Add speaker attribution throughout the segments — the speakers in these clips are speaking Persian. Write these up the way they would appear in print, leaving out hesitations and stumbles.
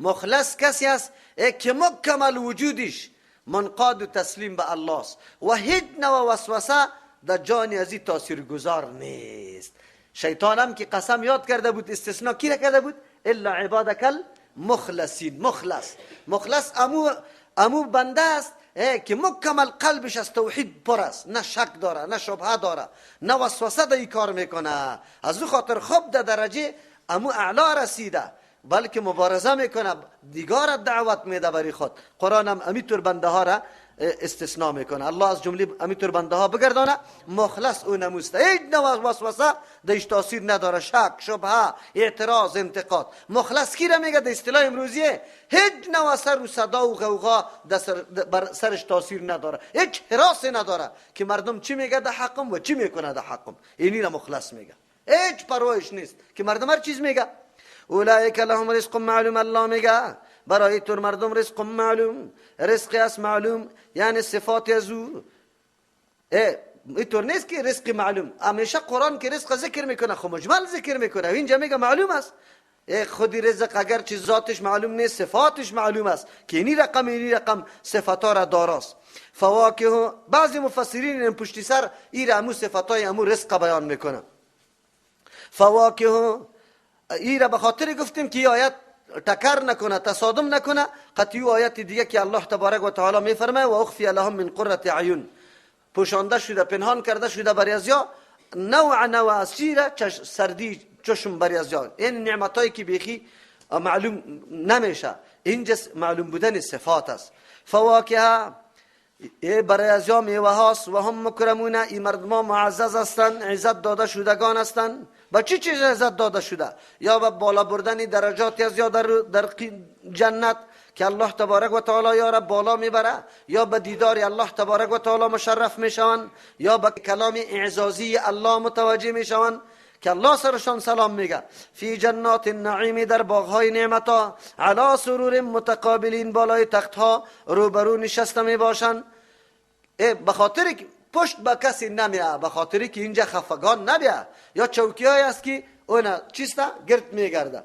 Speaker 1: مخلص کسی است که مکمل وجودش منقاد و تسلیم به الله است و هیچ نوع وسوسه در جان ازی تاثیرگذار نیست. شیطان هم که قسم یاد کرده بود، استثناء کی را کرده بود؟ الا عبادک المخلصین. مخلص، مخلص امو بنده است که مکمل قلبش از توحید پر است، نه شک داره، نه شبهه داره، نه وسوسه در این کار میکنه. از او خاطر خوب در درجه امو اعلا رسیده، بلکه مبارزه میکنه، دیگار دعوت میده برای خود. قرآن هم امیطور بنده ها را استثناء میکنه. الله از جمله امیطور بنده ها بگردانه. مخلص او نموسته، هیچ نوع وسوسه درش تاثیر نداره، شک، شبهه، اعتراض، انتقاد. مخلص کی را میگه؟ در اصطلاح امروزیه هیچ نوع سر و صدا و غوغا بر سرش تاثیر نداره، هیچ حراس نداره که مردم چی میگه در حقم و چی میکنه در حقم. اینی را مخلص میگه، هیچ پروایش نیست که مردم هر چیز میگه. اولئک لهم رزق معلوم. الله میگه برای تور مردم رزق معلوم، رزق است معلوم، یعنی صفات از او. اینطور نیست که رزق معلوم، همیشه قرآن که رزق ذکر میکنه خب مجمل ذکر میکنه، اینجا میگه معلوم است. خودی رزق اگر چیز ذاتش معلوم نیست، صفاتش معلوم است که اینی رقم اینی رقم صفاتها را داراست. فواکه، بعضی مفسرین این پشتی سر این امو صفاتای امو رزق بیان میکنه. فواکه ای را به خاطر گفتیم که آیت تکر نکنه، تصادم نکنه، قطعی آیت دیگه که الله تبارک و تعالی میفرماید و اخفی لهم من قرة اعین، پوشانده شده، پنهان کرده شده برای ازیا نوع نوع از چی را؟ سردی چشم برای ازیا. این نعمتایی که بیخی معلوم نمیشه، اینجا معلوم بودن صفات است. فواکه برای ازیا میوه هاست و هم مکرمون، این مردم معزز هستند، عزت داده شدگان هستند. با چی چیز عزت داده شده؟ یا با بالا بردن درجات از یا در جنت که الله تبارک و تعالی یا را بالا میبره، یا به دیدار الله تبارک و تعالی مشرف میشوند، یا به کلام اعزازی الله متوجه میشوند که الله سرشان سلام میگه. فی جنات النعیم، در باغهای نعمتها، علی سرور متقابلین، بالای تختها روبرو نشسته میباشند. به خاطر پشت به کسی نمیه، به خاطری که اینجا خفگان نبیه یا چوکی های است که اون چیسته گرد میگرده.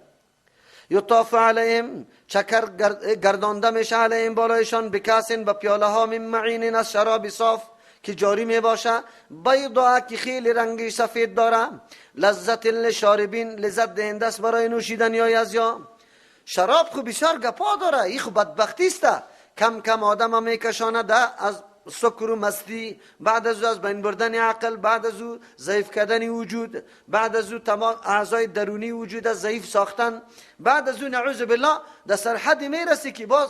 Speaker 1: یطاف علیهم، چکر گردانده میشه، علیهم بالایشان، بکاسن، به پیاله ها، من معین، از شراب صاف که جاری میباشه، بیضا که خیلی رنگی سفید داره، لذت للشاربین، لذت دهنده است برای نوشیدن یا از یا. شراب خو بسیار گپا داره، این خو بدبختی است، کم کم آدم میکشانه ده از سکر و مستی، بعد از او از بین بردن عقل، بعد از او ضعیف کردن وجود، بعد از او تمام اعضای درونی وجود از ضعیف ساختن، بعد از او نعوذ بالله در سرحد میرسی که باز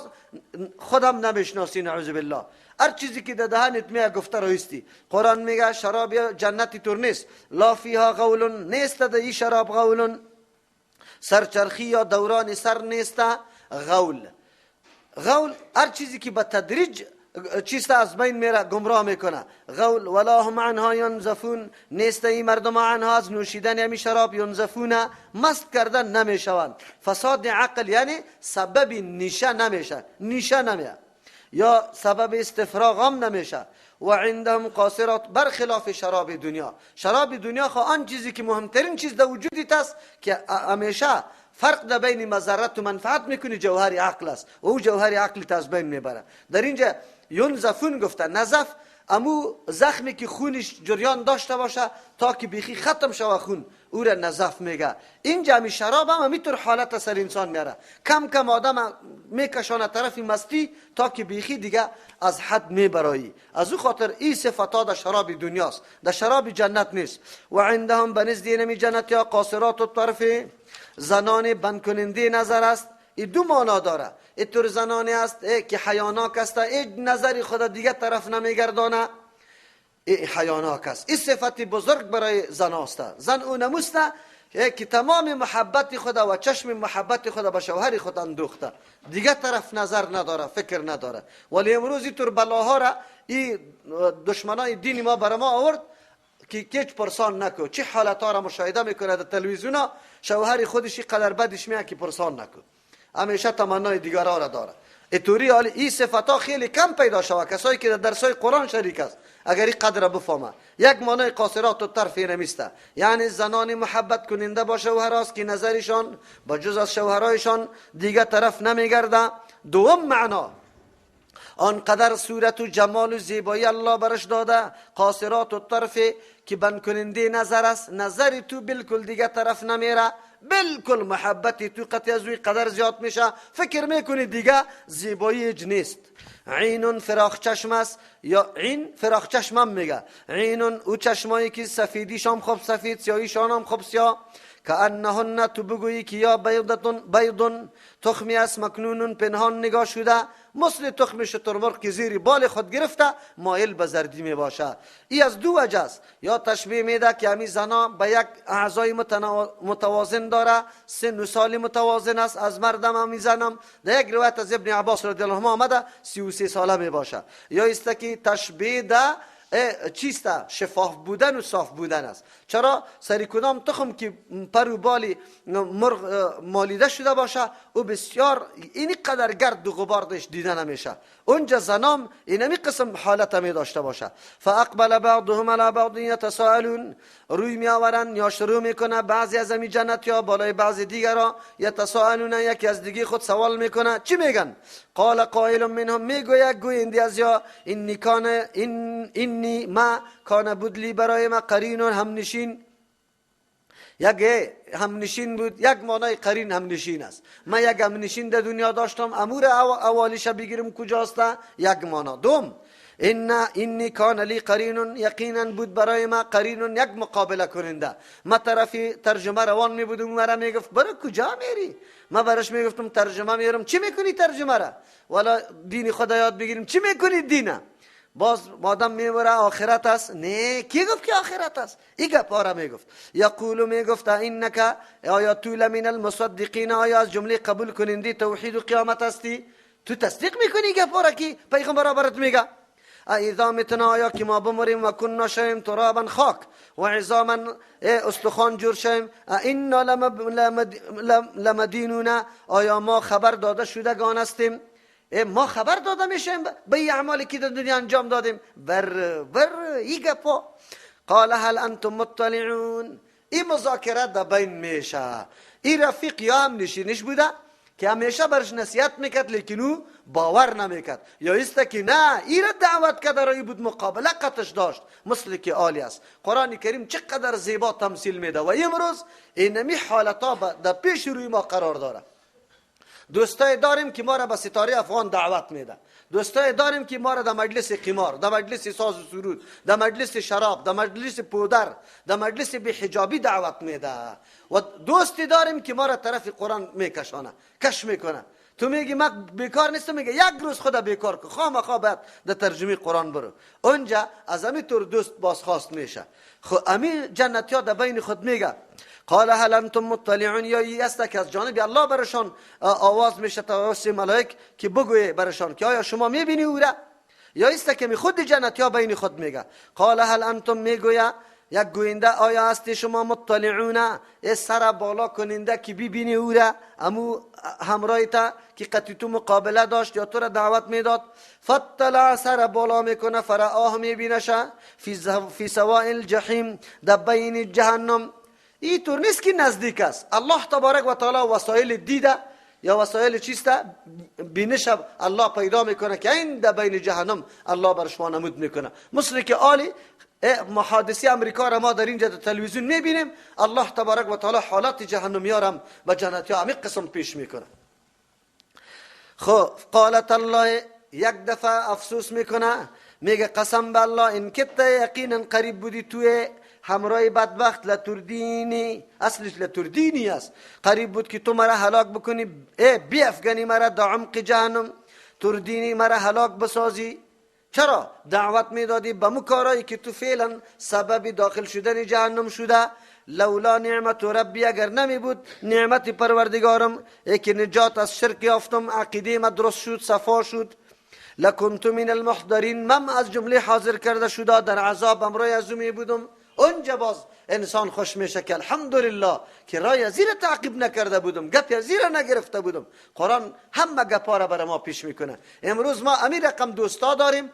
Speaker 1: خودم نمیشناسی، نعوذ بالله. هر چیزی که در دهنت میاد گفته رایستی. قرآن میگه شراب جنتی تور نیست، لا فیها غول، نیست در این شراب غول، سرچرخی یا دوران سر نیست. غول، غول هر چیزی که به تدریج چیست از بین میره، گمراه میکنه. غول ولا هم عنها ینزفون، نیست این مردم عنها از نوشیدن یمی شراب ینزفون، مست کردن نمیشوند. فساد عقل یعنی سبب نیشه نمیشه، نیشه نمیه یا سبب استفراغ هم نمیشه. و عندهم قاصرات، برخلاف شراب دنیا. شراب دنیا خو آن چیزی که مهمترین چیز در وجودت است که همیشه فرق در بین مضرت و منفعت میکنی، جوهر عقل است و او جوهر عقل از بین میبره. در اینجا ینزفون گفته، نزف امو زخمی که خونش جریان داشته باشه تا که بیخی ختم شوه خون، او را نزف میگه. اینجا همی شراب هم همیطور حالت سر انسان میاره، کم کم آدم میکشانه طرف مستی تا که بیخی دیگه از حد میبرایی. از او خاطر این صفتا در شراب دنیاست، در شراب جنت نیست. و عندهم، بنزد نمی جنت یا قاصرات الطرف، زنان بند کننده نظر است. این دو معنا داره، اینطور زنانی است که حیاناک است، هیچ نظری خود دیگه طرف نمیگردانه، حیاناک است. این صفت بزرگ برای زن است. زن او نموسته که تمام محبت خود و چشم محبت خود به شوهر خود اندوخته، دیگه طرف نظر نداره، فکر نداره. ولی امروز اینطور بلاها را این دشمنای دین ما برای ما آورد که کیچ پرسان نکو، چه حالتها را مشاهده میکنه در تلویزیون، شوهر خودش قدر بدش میاد که پرسان نکو. همیشه تمنای دیگرها را داره. اتوری حالی این صفت خیلی کم پیدا شوه کسایی که در درسای قرآن شریک است اگر این قدر بفهمه. یک معنای قاصرات الطرف نمیسته، یعنی زنان محبت کننده با شوهراست که نظرشان با جز از شوهرایشان دیگه طرف نمیگرده. دوم معنا آنقدر صورت و جمال و زیبایی الله برش داده، قاصرات الطرف که بند کننده نظر است، نظر تو بالکل دیگه طرف نمیره، بالکل محبت تو قطعی از قدر زیاد میشه، فکر میکنی دیگه زیبایی نیست. عین فراخ چشم است، یا عین فراخ چشمم میگه، عین او چشمایی که سفیدیشان خوب سفید، سیاهیشان هم خوب سیاه، کأنهن تو بگویی که یا بیضون تخمی است مکنون پنهان نگاه شده، مثل تخم شترمرغ که زیر بال خود گرفته مایل به زردی می باشه. ای از دو وجه است، یا تشبیه میده که همی زنا به یک اعضای متوازن داره، سن و سال متوازن است، از مردم همی زنم در یک روایت از ابن عباس رضی الله عنه آمده 33 ساله می باشه. یا است که تشبیه ده چیست؟ شفاف بودن و صاف بودن است. چرا؟ سری کدام تخم که پر و بالی مرغ مالیده شده باشه او بسیار اینی قدر گرد و غبار داشت دیده نمیشه. اونجا زنام اینمی قسم حالت می داشته باشه. فاقبل بعضهم علی بعض یتساءلون، روی می آورن یا شروع میکنه بعضی از امی جنت یا بالای بعضی دیگرا، یتساءلون یکی از دیگه خود سوال میکنه. چی میگن؟ قال قائل منهم، میگوید گویندی از یا انی کان انی ما کان بود لی برای ما قرین همنشین، یک همنشین بود، یک معنای قرین همنشین است. ما یک همنشین در دنیا داشتم، امور اوالیش بگیرم کجاست؟ یک معنا. دوم انی کان لی قرین، یقینا بود برای ما قرین یک مقابله کننده. ما طرفی ترجمه روان می بودم، مرا میگفت برای کجا میری؟ ما برش میگفتم ترجمه میرم. چی میکنی ترجمه را؟ والا دین خدا یاد بگیریم. چی میکنی دینه؟ باز آدم میموره آخرت است. نه، کی گفت که آخرت است؟ ای گپ را میگفت. یقول میگفت انک، آیا تو لمن المصدقین، آیا از جمله قبول کننده توحید و قیامت هستی؟ تو تصدیق میکنی گپ را که پیغمبر برات میگه؟ اذا متنا، آیا که ما بمریم و کنا شویم ترابا خاک و عظاما استخوان جور شویم، انا لمدینون، آیا ما خبر داده شدگان هستیم؟ ما خبر داده میشیم به این اعمالی که در دنیا انجام دادیم؟ بر بر ای گپا. قال هل انتم مطلعون، این مذاکره در بین میشه. این رفیق یا هم نشینش بوده که همیشه برش نصیحت میکرد لیکن او باور نمیکرد، یا است که نه ای را دعوت کرد رای بود مقابله قطش داشت، مثل که عالی است. قرآن کریم چقدر زیبا تمثیل میده و امروز اینمی حالتا در پیش روی ما قرار داره. دوستای داریم که ما را به ستاره افغان دعوت میده، دوستای داریم که ما را در مجلس قمار، در مجلس ساز و سرود، در مجلس شراب، در مجلس پودر، در مجلس بی‌حجابی دعوت میده، و دوستی داریم که ما را طرف قرآن میکشانه، کش میکنه. تو میگی من بیکار نیستم، میگه یک روز خدا بیکار کن، خامخا باید در ترجمه قرآن برو. اونجا از امی طور دوست بازخواست میشه. خو امی جنتی ها در بین خود میگه قال هل انتم مطلعون، یا ای است که از جانب الله برشان آواز میشه توسط ملائک که بگویه برشان که آیا شما میبینی او را؟ یا است که می خود جنتی ها بین خود میگه قال هل انتم، میگویه یک گوینده آیا هستی شما مطلعون، سر بالا کننده که ببینی او را، امو همراه تا که قطعی تو مقابله داشت یا تو را دعوت میداد. فاطلع، سر بالا میکنه، فرآه میبینشه فی سواء الجحیم، در بین جهنم. این طور نیست که نزدیک است. الله تبارک و تعالی وسایل دیده یا وسایل چیست بینش الله پیدا میکنه که این در بین جهنم الله بر شما نمود میکنه. مثل که آلی محادثه امریکا را ما در اینجا در تلویزیون میبینیم، الله تبارک و تعالی حالات جهنمی را به جنتی ها قسم پیش میکنه. خب قالت الله، یک دفعه افسوس میکنه، میگه قسم به الله ان کت یقینا قریب بودی توی همراه بدبخت لتردینی، اصلش لتردینی است، قریب بود که تو مرا هلاک بکنی، بیافگنی مرا در عمق جهنم، تردینی مرا هلاک بسازی. چرا دعوت میدادی به مو کارایی که تو فعلا سبب داخل شدن جهنم شده؟ لولا نعمت ربی، اگر نمی بود نعمت پروردگارم، ای که نجات از شرک یافتم، عقیده ما درست شد، صفا شد، لکنت من المحضرین، من از جمله حاضر کرده شده در عذاب امرای از می بودم. اونجا باز انسان خوش میشه که الحمدلله که رای زیر تعقیب نکرده بودم، گپ زیر نگرفته بودم. قرآن همه گپا را برای ما پیش میکنه. امروز ما امیر رقم دوستا داریم،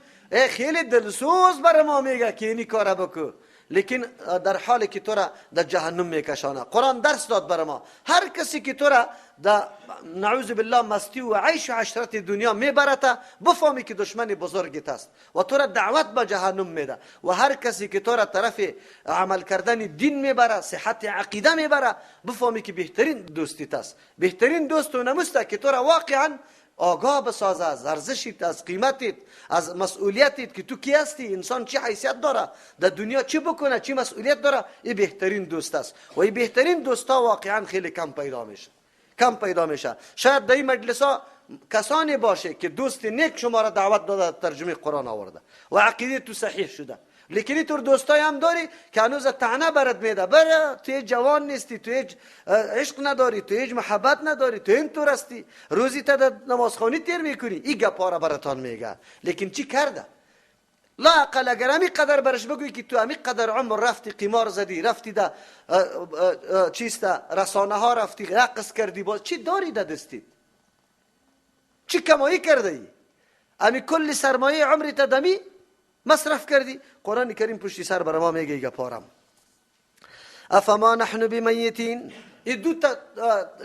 Speaker 1: خیلی دلسوز برای ما میگه که اینی کار بکو، لیکن در حالی که تو را در جهنم میکشانه. قرآن درس داد برای ما، هر کسی که تو را در نعوذ بالله مستی و عیش و عشرت دنیا میبرد، بفهمی که دشمن بزرگت است و تو را دعوت به جهنم میده. و هر کسی که تو را طرف عمل کردن دین میبره، صحت عقیده میبره، بفهمی که بهترین دوستیت است. بهترین دوست و نموست که تو را واقعا آگاه بسازه از ارزشت، از قیمتت، از مسئولیتت که تو کی هستی، انسان چه حیثیت داره در دنیا، چی بکنه، چی مسئولیت داره. این بهترین دوست است و این بهترین دوستا واقعا خیلی کم پیدا میشه، کم پیدا میشه. شاید در این مجلس ها کسانی باشه که دوست نیک شما را دعوت داده، ترجمه قرآن آورده و عقیده تو صحیح شده، لیکن اینطور دوستای هم داری که هنوز طعنه برات میده، بره تو جوان نیستی، تو هیچ عشق نداری، تو هیچ محبت نداری، تو اینطور هستی، روزی تا در نمازخانی تیر میکنی. این گپا را براتان میگه، لیکن چی کرده؟ لا اقل اگر همی قدر برش بگویی که تو همی قدر عمر رفتی قمار زدی، رفتی در چیست رسانه ها رفتی، رقص کردی، باز چی داری در دستیت؟ چی کمایی کرده ای؟ همی کل سرمایه عمری تا دمی مصرف کردی. قرآن کریم پشتی سر بر ما میگه گپارم افما نحن بمیتین. این دو تا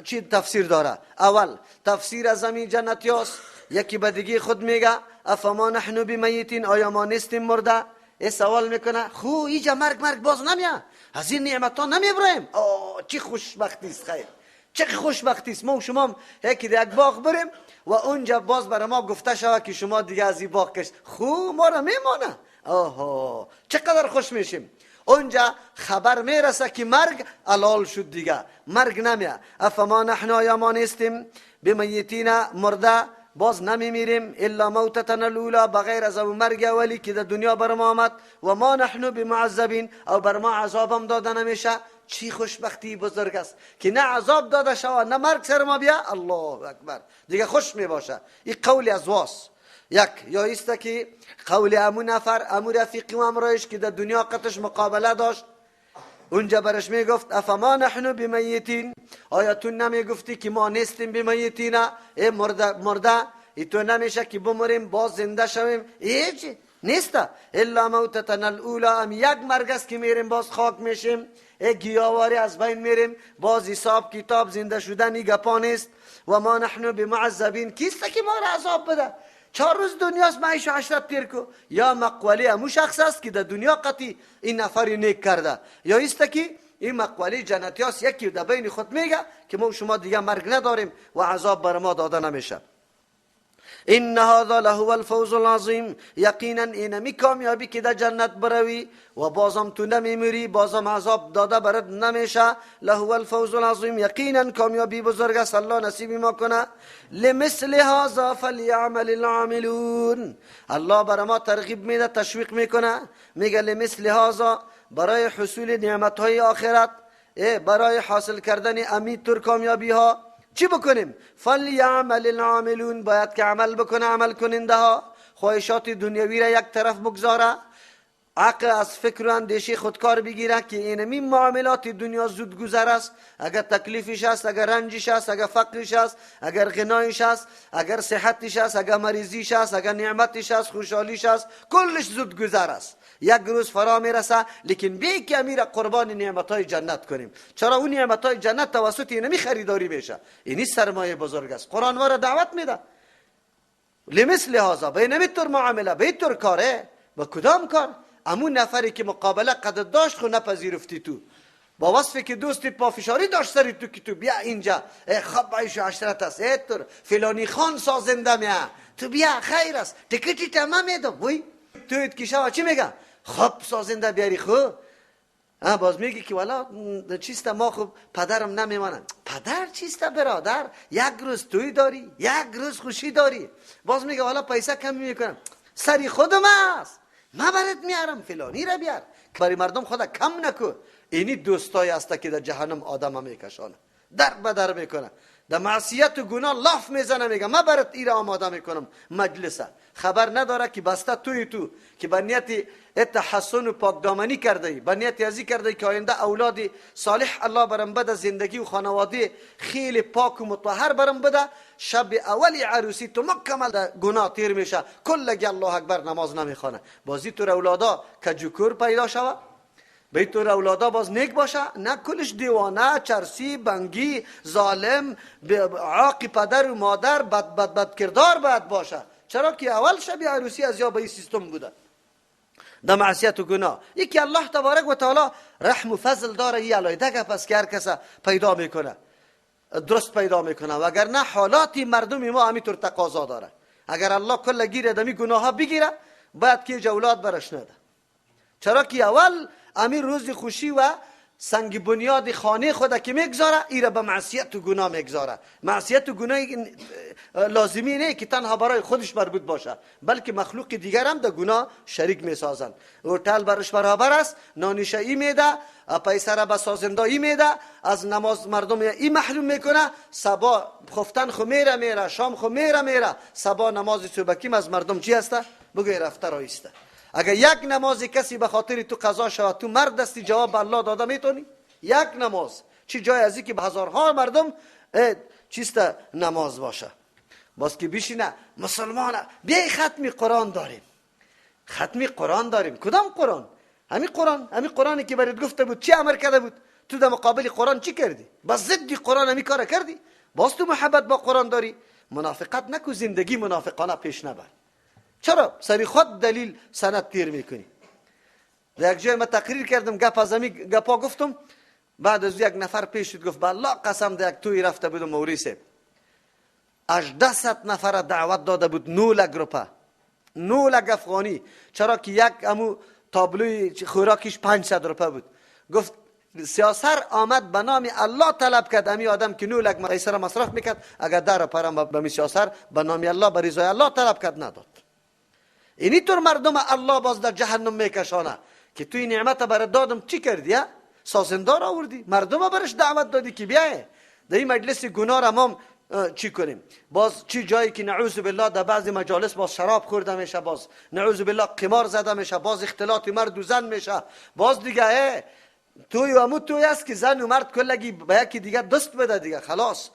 Speaker 1: چی تفسیر داره. اول تفسیر از زمین جنتیاست، یکی به خود میگه افما نحن بمیتین، آیا ما نیستیم مرده؟ ای سوال میکنه خو اینجا مرگ مرگ باز نمیاد، از این نعمت ها نمیبریم. آه چی خوشبختی است، خیر چه خوشبختی است. ما و شما یکی یک باغ بریم و اونجا باز برای ما گفته شود که شما دیگه از این باغ کش، خو ما را میمانه. آها چقدر خوش میشیم. اونجا خبر میرسه که مرگ حلال شد دیگه، مرگ نمیاد. افما نحن، آیا ما نیستیم بمیتین، مرده باز نمیمیریم، الا موتتنا الاولی، بغیر از اون مرگ اولی که در دنیا بر ما آمد، و ما نحن بمعذبین، او بر ما عذابم داده نمیشه. چی خوشبختی بزرگ است که نه عذاب داده شود نه مرگ سر ما بیا. الله اکبر، دیگه خوش می باشه. این قول از واس یک یا ایست که قول امو نفر، امو رفیقی و امرایش که در دنیا قطش مقابله داشت، اونجا برش میگفت افما نحن بمیتین، آیا تو نمیگفتی که ما نیستیم بمیتین؟ ای مرده مرده، ای تو نمیشه که بمریم باز زنده شویم، هیچ نیست. الا موتتنا الاولی، ام یک مرگ است که میریم باز خاک میشیم، ای گیاواری از بین میریم، باز حساب کتاب زنده شدن ای گپا نیست. و ما نحن بمعذبین، کیست که ما را عذاب بده؟ 4 روز دنیاست معیش و عشرت تیر کو. یا مقوله امو شخص است که در دنیا قطعی این نفری نیک کرده، یا ایست که این مقوله جنتی است، یکی در بین خود میگه که ما شما دیگه مرگ نداریم و عذاب بر ما داده نمیشه. ان هذا لهو الفوز العظیم، یقینا اینمی کامیابی که در جنت بروی و بازم تو نمیمیری، بازم عذاب داده برات نمیشه، لهو الفوز العظیم، یقینا کامیابی بزرگ است. الله نصیب ما کنه. لمثل هذا فلیعمل العاملون، الله برای ما ترغیب میده، تشویق میکنه، میگه لمثل هذا، برای حصول نعمت های آخرت، برای حاصل کردن امید تر کامیابی ها چی بکنیم؟ فلیعمل العاملون، باید که عمل بکنه، عمل کننده ها خواهشات دنیوی را یک طرف بگذاره، عقل از فکر و اندیشه خودکار بگیره که اینمی معاملات دنیا زود گذر است، اگر تکلیفش است، اگر رنجش است، اگر فقرش است، اگر غنایش است، اگر صحتش است، اگر مریضیش است، اگر نعمتش است، خوشحالیش است، کلش زود گذر است، یک روز فرا میرسه. لیکن بی که امیر قربان نعمتهای جنت کنیم. چرا اون نعمتهای جنت توسط اینمی خریداری میشه؟ اینی سرمایه بزرگ است. قرآن ما را دعوت میده لمثل هذا، به اینمی طور معامله، به این طور کاره. با کدام کار؟ امون نفری که مقابله قدر داشت خو نپذیرفتی تو، با وصفی که دوستی پافشاری داشت سری تو که تو بیا اینجا، خب عیش و عشرت است، ای تو فلانی خان سازنده میا، تو بیا خیر است، تکتی تمام میدم. وی تو که شوا چی میگه؟ خب سازنده بیاری خو. باز میگی که والا چیست ما خب پدرم نمیمانه. پدر چیست برادر؟ یک روز توی داری، یک روز خوشی داری. باز میگه والا پیسه کم میکنم، سری خودم است، ما برات میارم فلانی را بیار. برای مردم خدا کم نکو. اینی دوستای است که در جهنم آدم میکشانه، در به در میکنه. در معصیت و گناه لاف میزنه، میگه من برات ایره آماده میکنم مجلسه. خبر نداره که بسته توی تو که به نیت تحسن و پاکدامنی کرده ای، به نیت ازی کرده ای که آینده اولاد صالح الله برم بده، زندگی و خانواده خیلی پاک و مطهر برم بده. شب اول عروسی تو مکمل در گناه تیر میشه، کلگی الله اکبر نماز نمیخوانه. بازی تو اولادا کجوکور پیدا شوه، به طور اولادا باز نیک باشه، نه کلش دیوانه، چرسی، بنگی، ظالم، عاق پدر و مادر، بد بد بد کردار باید باشه. چرا که اول شب عروسی از یا به این سیستم بوده در معصیت و گناه. یکی الله تبارک و تعالی رحم و فضل داره، یه علایده گپ است که هر کس پیدا میکنه درست پیدا میکنه، وگرنه حالات مردم ما همینطور تقاضا داره. اگر الله کل گیر دمی گناه ها بگیره باید که اولاد برش نده. چرا که اول امیر روز خوشی و سنگ بنیاد خانه خود که میگذاره ایره به معصیت و گناه میگذاره. معصیت و گناه لازمی نه که تنها برای خودش مربوط باشه، بلکه مخلوق دیگر هم در گناه شریک میسازن. هتل برش برابر است، نانیشه ای میده، پیسه را به سازنده ای میده، از نماز مردم ای محروم میکنه. صبا خفتن خو میره میره، شام خو میره میره، صبا نماز صبحکی از مردم چی هسته؟ بگوی رفته رایسته. اگر یک نماز کسی به خاطر تو قضا شود، تو مرد دستی جواب الله داده میتونی؟ یک نماز چی جای ازی که به هزارها مردم چیست نماز باشه. باز که بیشینه مسلمانه بیای ختم قرآن داریم، ختم قرآن داریم. کدام قرآن؟ همین قرآن، همین قرآنی که برات گفته بود چی امر کرده بود؟ تو در مقابل قرآن چی کردی؟ باز ضد قرآن همین کار کردی؟ باز تو محبت با قرآن داری؟ منافقت نکو، زندگی منافقانه پیش نبر. چرا سری خود دلیل سند تیر میکنی؟ در یک جای ما تقریر کردم، گپ از همی گپا گفتم، بعد از یک نفر پیش شد گفت بالله قسم در یک توی رفته بودم موری صاحب، 1800 نفر دعوت داده بود، 9 لک روپه، 9 لک افغانی. چرا که یک امو تابلوی خوراکیش 500 روپه بود. گفت سیاسر آمد به نام الله طلب کرد، امی آدم که 9 لک پیسه را مصرف میکرد، اگر در پرم به می سیاسر به نام الله به رضای الله طلب کرد نداد. اینی طور مردم الله باز در جهنم میکشانه که توی نعمت برات دادم چی کردی؟ سازندار آوردی، مردم برش دعوت دادی که بیای در این مجلس گناه را ما چی کنیم. باز چی جایی که نعوذ بالله در بعضی مجالس باز شراب خورده میشه، باز نعوذ بالله قمار زده میشه، باز اختلاط مرد و زن میشه، باز دیگه توی و امو توی است که زن و مرد کلگی به یکی دیگه دست بده دیگه، خلاص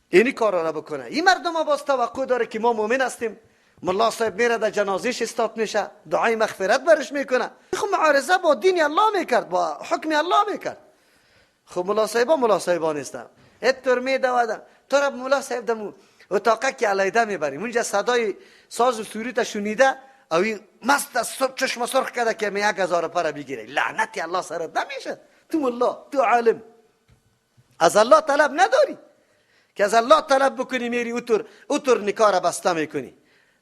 Speaker 1: اینی کارا را بکنه. این مردم باز توقع داره که ما مؤمن هستیم، ملا صاحب میره در جنازهش استاد میشه، دعای مغفرت برش میکنه. خب معارضه با دین الله میکرد، با حکم الله میکرد. خب ملا صاحبا ملا صاحبا نیستن، اتر میدوادن تو را ملا صاحب دمو اتاقه که علیده میبریم اونجا صدای ساز و سوریت شنیده اوی مست از صبح چشم سرخ کرده که می 1000 پر بگیره. لعنتی الله سرت نمیشه. تو ملا، تو عالم، از الله طلب نداری که از الله طلب بکنی، میری اوتر نکار بسته میکنی،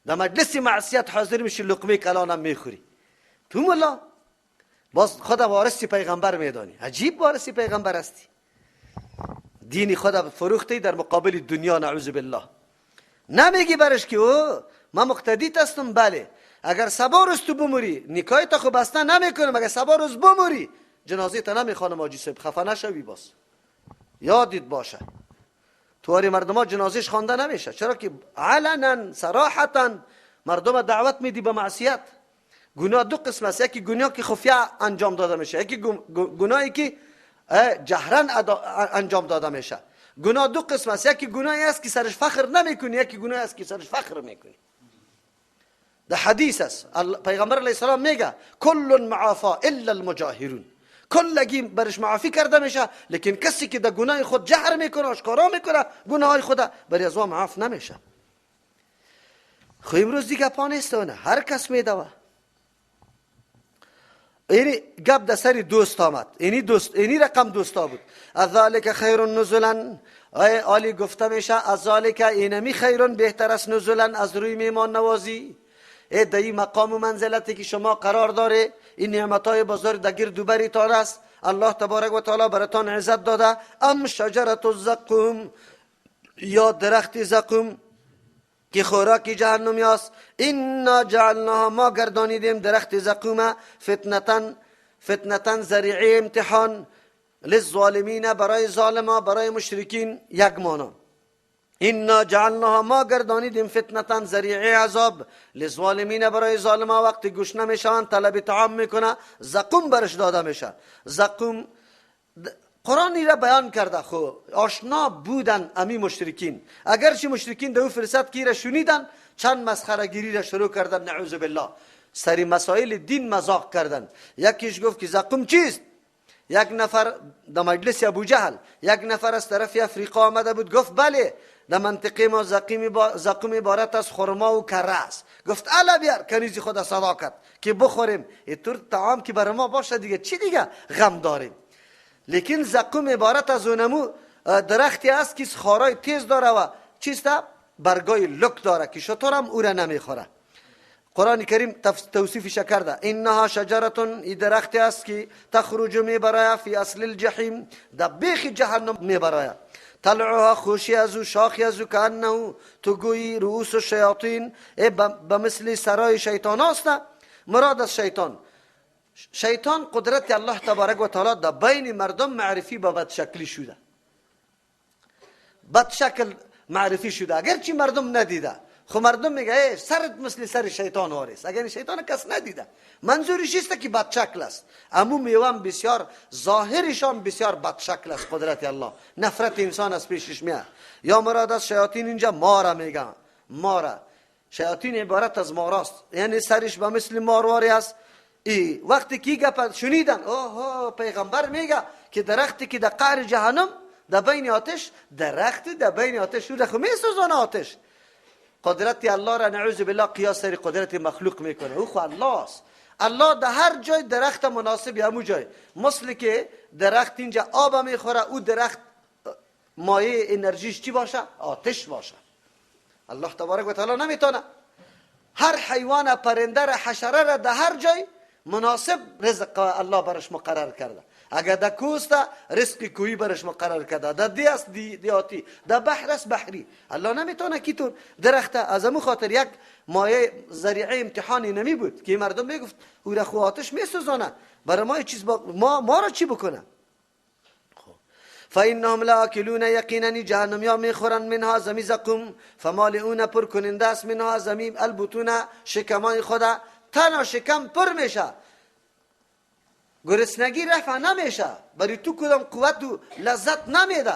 Speaker 1: در مجلس معصیت حاضر میشی، لقمه کلانم میخوری. تو ملا باز خدا وارث پیغمبر میدانی، عجیب وارث پیغمبر هستی، دینی خدا فروختی در مقابل دنیا، نعوذ بالله. نمیگی برش که او من مقتدیت هستم، بله اگر سبا روز تو بموری نکای تا خو بسته نمیکنم، اگر سبا روز بموری جنازه تا نمیخوانم حاجی صاحب، خفه نشوی، باز یادت باشه تواری مردم ها جنازهش خوانده نمیشه. چرا که علنا صراحتا مردم دعوت میدی به معصیت. گناه دو قسم است، یکی گناه که خفیه انجام داده میشه، یکی گناهی که جهرا انجام داده میشه. گناه دو قسم است، یکی گناهی است که سرش فخر نمیکنی، یکی گناهی است که سرش فخر میکنی. در حدیث است پیغمبر علیه السلام میگه کل معافا الا المجاهرون، کلگی برش معافی کرده میشه، لیکن کسی که در گناه خود جهر میکنه، آشکارا میکنه گناه خود، بر از او معاف نمیشه. خو امروز دیگه پا نیست، هر کس میدوه. اینی گپ در سر دوست آمد، اینی دوست، اینی رقم دوستا بود. از ذالک خیر نزلا، ای عالی گفته میشه از ذالک اینمی خیر بهتر است نزلا، از روی میمان نوازی. ای در این مقام و منزلتی که شما قرار داره، این نعمتهای بزرگ در گرد و برتان است، الله تبارک و تعالی براتان عزت داده. ام شجرة الزقوم، یا درخت زقوم که خوراک جهنمی است. انا جعلناها، ما گردانیدیم درخت زقوم فتنتن، فتنتن ذریعه امتحان، للظالمین، برای ظالما، برای مشرکین یک مانا. انا جعلناها ما گردانیدیم فتنة ذریعه عذاب للظالمین برای ظالما. وقتی گشنه میشوند طلب طعام میکنه، زقوم برش داده میشه. زقوم قرآن را بیان کرده. خو آشنا بودن امی مشرکین، اگرچه مشرکین در او فرصت کی را شنیدن چند مسخره گیری را شروع کردن، نعوذ بالله، سری مسائل دین مذاق کردن. یکیش گفت که زقوم چیست؟ یک نفر در مجلس ابو جهل، یک نفر از طرف افریقا آمده بود، گفت بله در منطقه ما زقوم عبارت از خرما و کره است. گفت الا بیار کنیزی خود صدا کرد که بخوریم، اینطور طعام که برای ما باشه دیگه چی دیگه غم داریم. لیکن زقوم عبارت از اونمو درختی است که خارای تیز داره و چیست؟ برگای لک داره که شتر هم او را نمیخوره. قرآن کریم توصیفش کرده، انها شجرتون، ای درختی است که تخرج میبراید فی اصل الجحیم، در بیخ جهنم میبراید. طلعها خوشی از او، شاخی از او، کانه تو گویی رؤوس الشیاطین، به مثل سرای شیطان است. مراد از شیطان، شیطان قدرت الله تبارک و تعالی در بین مردم معرفی به بد شکلی شده، بد شکل معرفی شده، اگرچه مردم ندیده. خب مردم میگه سرت مثل سر شیطان وارث، اگر شیطان کس ندیده، منظورش است که بد شکل است. امو میوه بسیار ظاهرشان بسیار بد شکل است. قدرت الله نفرت انسان از پیشش میاد. یا مراد از شیاطین اینجا ماره میگن، ماره، شیاطین عبارت از ماراست، یعنی سرش به مثل مارواری است. ای وقتی کی گپ شنیدن، اوه پیغمبر میگه که درختی که در قعر جهنم در بین آتش، درخت در بین آتش او میسوزانه آتش. قدرت الله را نعوذ بالله قیاس سر قدرت مخلوق میکنه. او خو الله است. الله در هر جای درخت مناسب همو جای، مثل که درخت اینجا آب میخوره، او درخت مایه انرژیش چی باشه؟ آتش باشه. الله تبارک و تعالی نمیتونه هر حیوان، پرنده را، حشره را در هر جای مناسب رزق الله برش مقرر کرده. اگر در کوست رزق کویی برش مقرر کرده، در دی است دیاتی، در بحر است بحری. الله نمیتونه کی طور درخت از امو خاطر یک مایه ذریعه امتحانی نمی بود که مردم میگفت او را خو آتش میسوزانه، برای ما چیز ما را چی بکنه؟ فإنهم لآکلون، یقینا جهنمیا میخورن، منها زمی زقوم، فمالئون پر کننده است، منها زمی البطون شکمای خدا، تنها شکم پر میشه، گرسنگی رفع نمیشه، برای تو کدام قوت و لذت نمیده،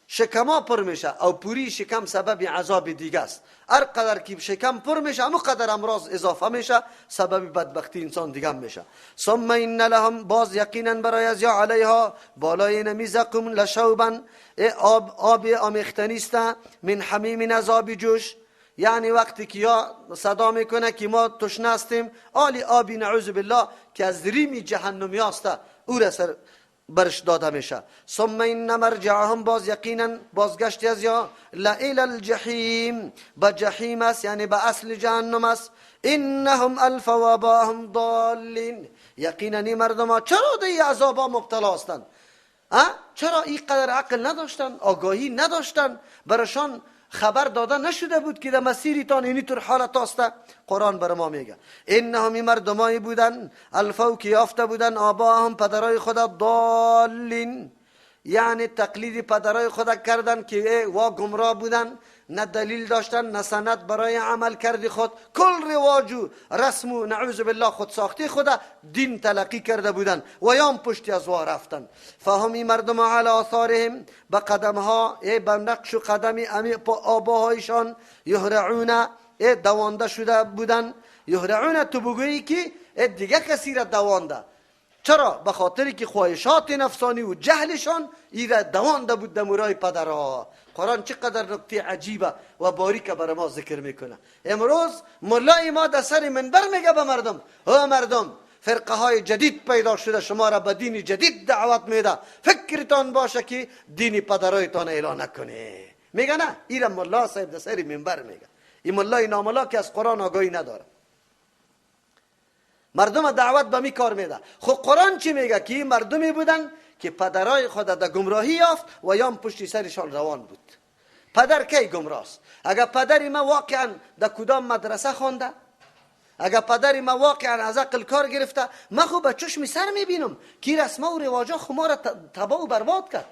Speaker 1: شکما پر میشه. او پوری شکم سبب عذاب دیگه است. هر قدر که شکم پر میشه همون قدر امراض اضافه میشه، سبب بدبختی انسان دیگه میشه. ثم ان لهم، باز یقینا برای از یا علیها بالای نمی زقوم لشوبا، آب آمیختنی است، من حمیم عذاب جوش. یعنی وقتی که یا صدا میکنه که ما تشنه هستیم، آلی آبی نعوذ بالله که از ریم جهنمی است او را سر برش داده میشه. ثم ان مرجعهم، باز یقینا بازگشت از یا لإلی الجحیم، به جحیم است، یعنی به اصل جهنم است. انهم الفوا آباءهم ضالین، یقینا این مردم ها چرا در این عذابا مبتلا هستند؟ چرا اینقدر عقل نداشتن، آگاهی نداشتن، برشان خبر داده نشده بود که در مسیرتان اینی طور حالت است؟ قرآن بر ما میگه انهم مردمایی بودن الفو که یافته بودن آباهم پدرای خدا ضالین، یعنی تقلید پدرای خدا کردن که وا گمراه بودن، نه دلیل داشتن نه سند برای عمل کردی خود، کل رواج و رسم و نعوذ بالله خود ساخته خدا دین تلقی کرده بودن و یام پشتی از وا رفتن. فهم این مردم علی آثارهم، به قدم ها، به نقش و قدم آباهایشان یهرعون، دوانده شده بودن. یهرعون تو بگویی که دیگه کسی را دوانده. چرا؟ به خاطر که خواهشات نفسانی و جهلشان ایره دوانده بود دمورای پدرها. قرآن چقدر نکته عجیبه و باریکه برای ما ذکر میکنه. امروز ملای ما در سر منبر میگه به مردم، او مردم فرقه های جدید پیدا شده، شما را به دین جدید دعوت میده، فکرتان باشه که دین پدرایتان اعلان نکنه. میگه نه، ایره ملا صاحب در سر منبر میگه. این ملای ناملا که از قرآن آگاهی نداره، مردم دعوت به می کار میده. خب قرآن چی میگه؟ که مردمی بودن که پدرای خود در گمراهی یافت و یام پشتی سرشان روان بود. پدر کی گمراه است؟ اگر پدر ما واقعا در کدام مدرسه خوانده، اگر پدر ما واقعا از عقل کار گرفته، ما خو به چشم سر میبینم که رسمه و رواجا خو ما را تباه و برباد کرد.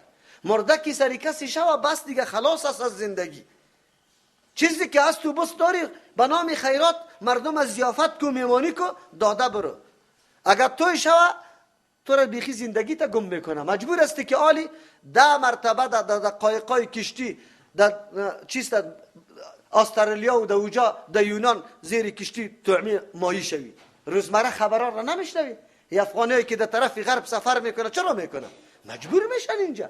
Speaker 1: مرده کی سری کسی شوه بس دیگه خلاص است از زندگی. چیزی که از تو بس داری به نام خیرات مردم از ضیافت کو، میمانی کو، داده برو. اگر توی شوه تو را بیخی زندگی تا گم میکنه. مجبور هستی که آلی 10 مرتبه در قایقای کشتی در چیست استرالیا و در اوجا در یونان زیر کشتی طعمی ماهی شوی. روزمره خبرها را نمیشنوی. افغانیایی که در طرف غرب سفر میکنه چرا میکنه؟ مجبور میشن اینجا.